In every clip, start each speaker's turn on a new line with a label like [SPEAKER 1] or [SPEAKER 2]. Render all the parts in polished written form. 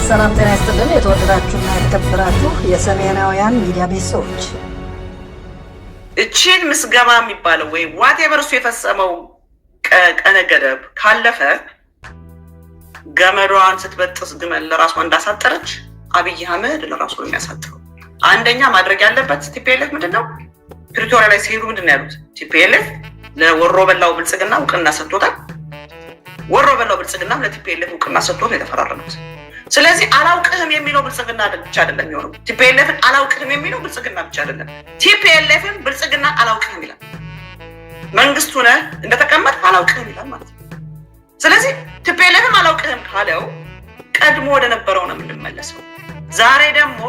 [SPEAKER 1] ሰላም ጤና ይስጥልን። የተወደዳችሁና የተከበራችሁ የሰሜናውያን ሚዲያ ቤተሰቦች፣
[SPEAKER 2] እቺን ምስገባ የሚባለው ወይም whatever እሱ የፈጸመው ቀነ ገደብ ካለፈ ገመዷን ስትበጥስ ግመል ለራሷ እንዳሳጠረች አብይ አህመድ ለራሱ ነው የሚያሳጥረው። አንደኛ ማድረግ ያለበት TPLF ምንድን ነው? ፕሪቶሪያ ላይ ሲሄዱ ምንድን ነው ያሉት? TPLF ለወሮ በላው ብልጽግና እውቅና ሰጥቶታል። ወሮ በላው ብልጽግናም ለ TPLF እውቅና ሰጥቶት ነው የተፈራረሙት። ስለዚህ አላውቅህም የሚለው ብልጽግና ብቻ አይደለም የሚሆነው። TPLF ን አላውቅህም የሚለው ብልጽግና ብቻ አይደለም። TPLF ን ብልጽግና አላውቅህም ይላል። መንግስቱ ነህ እንደተቀመጥ አላውቅህም ይላል ማለት ነው። ስለዚህ TPLF ም አላውቅህም ካለው ቀድሞ ወደ ነበረው ነው የምንመለሰው። ዛሬ ደግሞ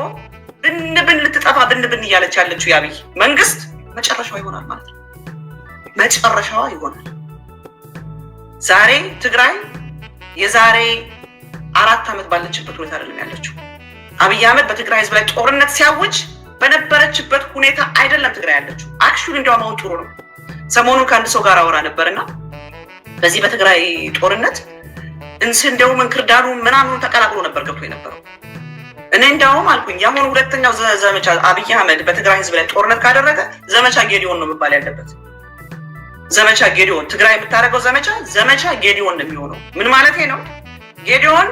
[SPEAKER 2] ብን ብን ልትጠፋ ብን ብን እያለች ያለችው የአብይ መንግስት መጨረሻዋ ይሆናል ማለት ነው። መጨረሻዋ ይሆናል። ዛሬ ትግራይ የዛሬ 4 ዓመት ባለችበት ሁኔታ አይደለም ያለችው። አብይ አህመድ በትግራይ ህዝብ ላይ ጦርነት ሲያውጅ በነበረችበት ሁኔታ አይደለም ትግራይ ያለችው። Actually እንዲያውም አሁን ጥሩ ነው። ሰሞኑን ከአንድ ሰው ጋር አወራ ነበርና በዚህ በትግራይ ጦርነት እንስንዴውም እንክርዳዱ ምናምኑ ተቀላቅሎ ነበር ገብቶ የነበረው። እኔ እንዲያውም አልኩኝ የአሁኑ ሁለተኛው ዘመቻ አብይ አህመድ በትግራይ ህዝብ ላይ ጦርነት ካደረገ ዘመቻ ጌዲዮን ነው መባል ያለበት። ዘመቻ ጌዲዮን፣ ትግራይ የምታደርገው ዘመቻ ዘመቻ ጌዲዮን ነው የሚሆነው። ምን ማለት ነው? ጌዲዮን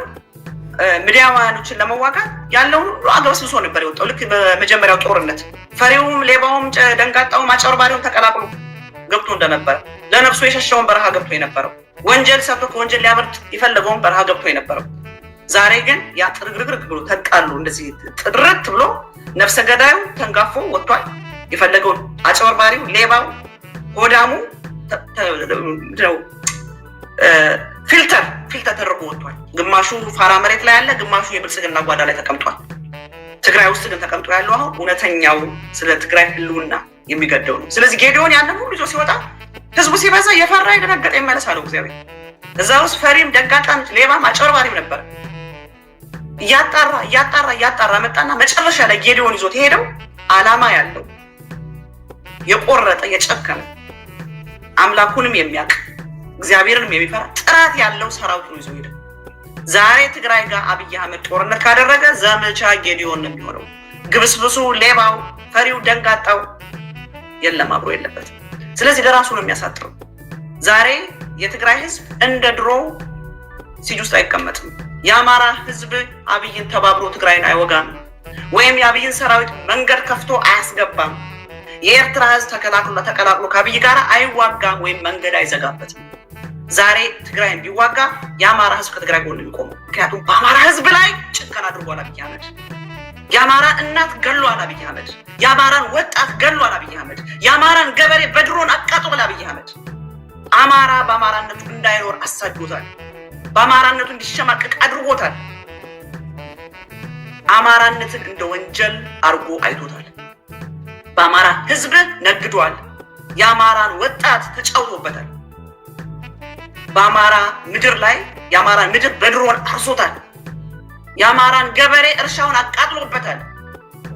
[SPEAKER 2] ምድያውያኖችን ለመዋጋት ያለውን ሁሉ አግበስብሶ ነበር የወጣው። ልክ በመጀመሪያው ጦርነት ፈሪውም፣ ሌባውም፣ ደንጋጣውም፣ አጨበርባሪውም ተቀላቅሎ ገብቶ እንደነበረ፣ ለነፍሱ የሸሸውን በረሃ ገብቶ የነበረው፣ ወንጀል ሰርቶ ከወንጀል ሊያመልጥ የፈለገውን በረሃ ገብቶ የነበረው፣ ዛሬ ግን ያ ጥርግርግርግ ብሎ ተቃሉ እንደዚህ ጥርት ብሎ ነፍሰ ገዳዩ ተንጋፎ ወጥቷል። የፈለገውን አጨበርባሪው፣ ሌባው፣ ሆዳሙ ነው filter filter ተደርጎ ወጥቷል። ግማሹ ፋራ መሬት ላይ ያለ፣ ግማሹ የብልጽግና ጓዳ ላይ ተቀምጧል። ትግራይ ውስጥ ግን ተቀምጦ ያለው አሁን እውነተኛው ስለ ትግራይ ሕልውና የሚገደው ነው። ስለዚህ ጌዲዮን ያንን ሁሉ ይዞ ሲወጣ ህዝቡ ሲበዛ የፈራ የደነገጠ ይመለስ አለው እግዚአብሔር። እዛ ውስጥ ፈሪም፣ ደንጋጣም፣ ሌባም አጨበርባሪም ነበር። እያጣራ እያጣራ እያጣራ መጣና መጨረሻ ላይ ጌዲዮን ይዞት የሄደው አላማ ያለው፣ የቆረጠ፣ የጨከነ፣ አምላኩንም የሚያውቅ እግዚአብሔርንም የሚፈራ ጥራት ያለው ሰራዊት ነው ይዞ ሄደው። ዛሬ ትግራይ ጋር አብይ አህመድ ጦርነት ካደረገ ዘመቻ ጌዲዮን ነው የሚሆነው። ግብስብሱ፣ ሌባው፣ ፈሪው፣ ደንጋጣው የለም አብሮ የለበትም። ስለዚህ ለራሱ ነው የሚያሳጥረው። ዛሬ የትግራይ ህዝብ እንደ ድሮ siege ውስጥ አይቀመጥም። የአማራ ህዝብ አብይን ተባብሮ ትግራይን አይወጋም፣ ወይም የአብይን ሰራዊት መንገድ ከፍቶ አያስገባም። የኤርትራ ህዝብ ተከላክሎ ተቀላቅሎ ከአብይ ጋር አይዋጋም ወይም መንገድ አይዘጋበትም። ዛሬ ትግራይን ቢዋጋ የአማራ ህዝብ ከትግራይ ጎን የሚቆመው፣ ምክንያቱም በአማራ ህዝብ ላይ ጭከና አድርጓል አብይ አህመድ። የአማራ እናት ገሏል አብይ አህመድ። የአማራን ወጣት ገሏል አብይ አህመድ። የአማራን ገበሬ በድሮን አቃጥሏል አብይ አህመድ። አማራ በአማራነቱ እንዳይኖር አሳዶታል። በአማራነቱ እንዲሸማቀቅ አድርጎታል። አማራነትን እንደ ወንጀል አድርጎ አይቶታል። በአማራ ህዝብ ነግዷል። የአማራን ወጣት ተጫውቶበታል። በአማራ ምድር ላይ የአማራን ምድር በድሮን አርሶታል። የአማራን ገበሬ እርሻውን አቃጥሎበታል።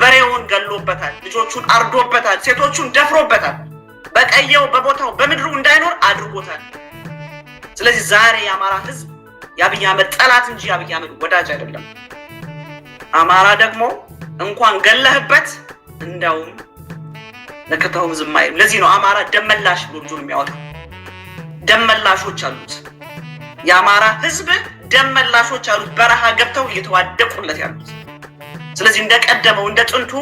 [SPEAKER 2] በሬውን ገሎበታል። ልጆቹን አርዶበታል። ሴቶቹን ደፍሮበታል። በቀየው በቦታው በምድሩ እንዳይኖር አድርጎታል። ስለዚህ ዛሬ የአማራ ህዝብ የአብይ አህመድ ጠላት እንጂ የአብይ አህመድ ወዳጅ አይደለም። አማራ ደግሞ እንኳን ገለህበት እንዳውም ነክተውም ዝም አይልም። ለዚህ ነው አማራ ደመላሽ ብሎ ልጁን የሚያወጣው። ደመላሾች አሉት። የአማራ ህዝብ ደመላሾች አሉት፣ በረሃ ገብተው እየተዋደቁለት ያሉት። ስለዚህ እንደቀደመው እንደ ጥንቱ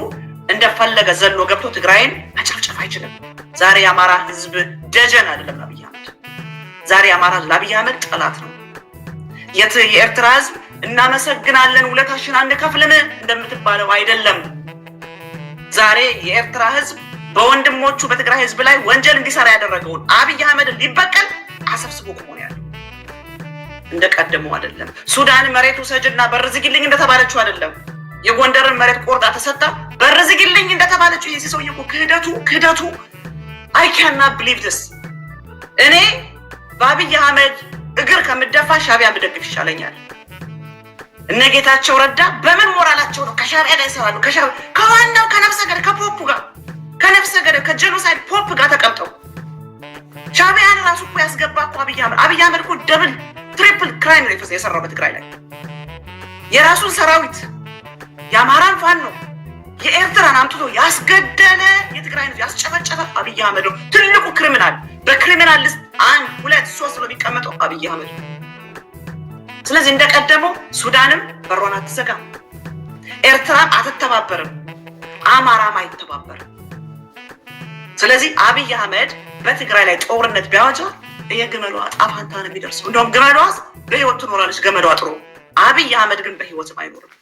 [SPEAKER 2] እንደፈለገ ዘሎ ገብቶ ትግራይን መጨፍጨፍ አይችልም። ዛሬ የአማራ ህዝብ ደጀን አይደለም ለአብይ አህመድ። ዛሬ የአማራ ህዝብ ለአብይ አህመድ ጠላት ነው። የኤርትራ ህዝብ እናመሰግናለን ውለታሽን አንከፍልም እንደምትባለው አይደለም። ዛሬ የኤርትራ ህዝብ በወንድሞቹ በትግራይ ህዝብ ላይ ወንጀል እንዲሰራ ያደረገውን አብይ አህመድን ሊበቀል አሰብስቦ ቆሞ ነው ያለው። እንደቀደመው አይደለም። ሱዳን መሬት ውሰጅና በር ዝጊልኝ እንደተባለችው አይደለም። የጎንደርን መሬት ቆርጣ ተሰጣ በር ዝጊልኝ እንደተባለችው፣ የዚህ ሰውዬ እኮ ክህደቱ ክህደቱ አይ ካና ብሊቭ ዲስ። እኔ በአብይ አህመድ እግር ከምደፋ ሻዕቢያን ብደግፍ ይሻለኛል። እነ ጌታቸው ረዳ በምን ሞራላቸው ነው ከሻዕቢያ ጋር ይሰራሉ? ከዋናው ከነፍሰ ገዳይ ከ pope ጋር፣ ከነፍሰ ገዳይ ከ genocide pope ጋር ተቀምጠው? ሻዕቢያን ራሱ እኮ ያስገባ እኮ አብይ አህመድ። አብይ አህመድ እኮ double triple crime ነው የሰራው በትግራይ ላይ። የራሱን ሰራዊት፣ የአማራን ፋኖ፣ የኤርትራን አምጥቶ ያስገደለ፣ የትግራይን ያስጨፈጨፈ አብይ አህመድ ነው። ትልቁ criminal፣ በ criminal list አንድ፣ ሁለት፣ ሶስት ብሎ የሚቀመጠው አብይ አህመድ ነው። ስለዚህ እንደቀደመው ሱዳንም በሯን አትዘጋም፣ ኤርትራም አትተባበርም፣ አማራም አይተባበርም። ስለዚህ አብይ አህመድ በትግራይ ላይ ጦርነት ቢያወጃ የግመሏ ዕጣ ፈንታ ነው የሚደርሰው። እንደውም ግመሏ በህይወት ትኖራለች፣ ገመዷ ጥሩ። አብይ አህመድ ግን በህይወትም አይኖርም።